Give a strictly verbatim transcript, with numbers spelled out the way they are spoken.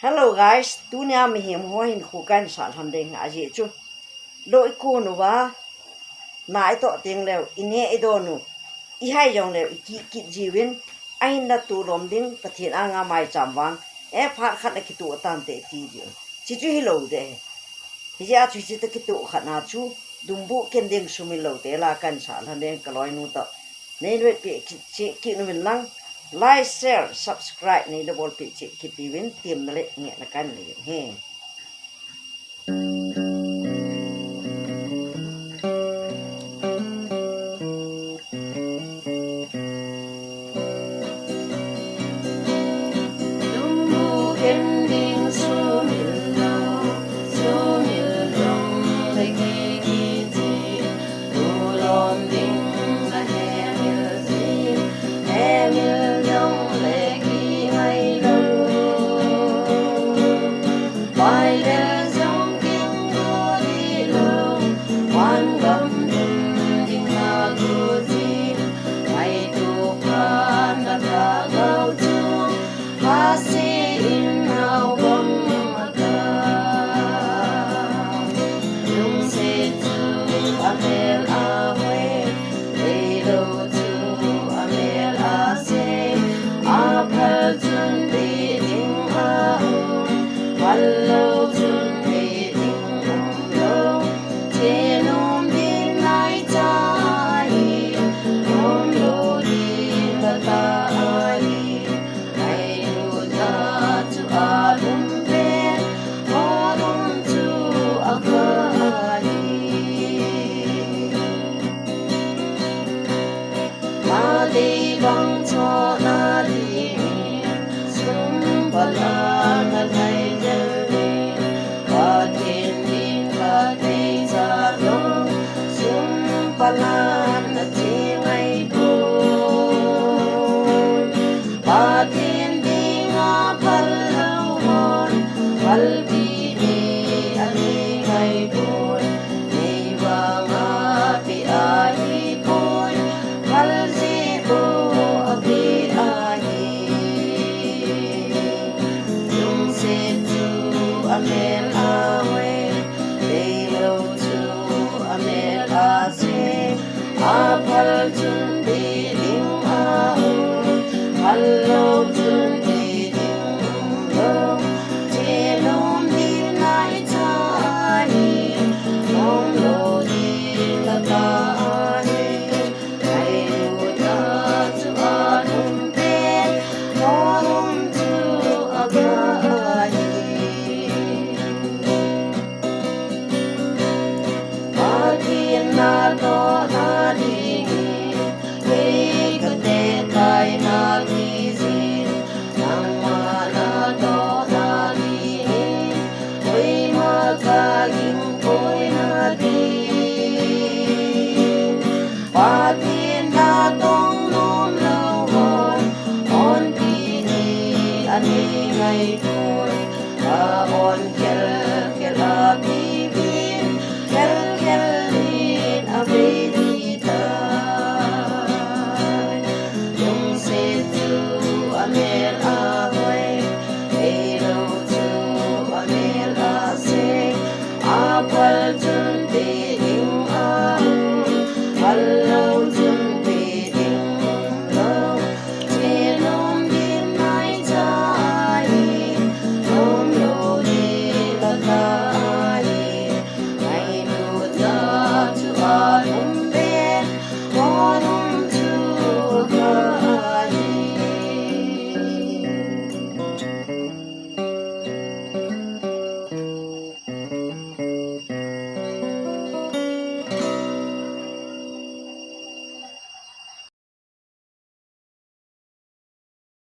Hello guys, tunia mihem ho hinkho kahin sah lhon ding ahi chu. Lou i kun uva, na i toh teng leu, i neh i don u, i hai jong leu, i kih kit jiuvin, ahinla tulom ding, Pathen anga maicham vang, e phat khat a kitoh tante ti diu. Hichu hilou ding. Hijeh a chu hiche toh kitoh khat na chu, dumbu ken ding sumil lou te la kahin sah lhon ding ka loinu toh. Nei vetpeh cheh kit uvin lang, like, share, subscribe nei na bolpeh cheh kit uvin, temna le ngehna kahin nei uve.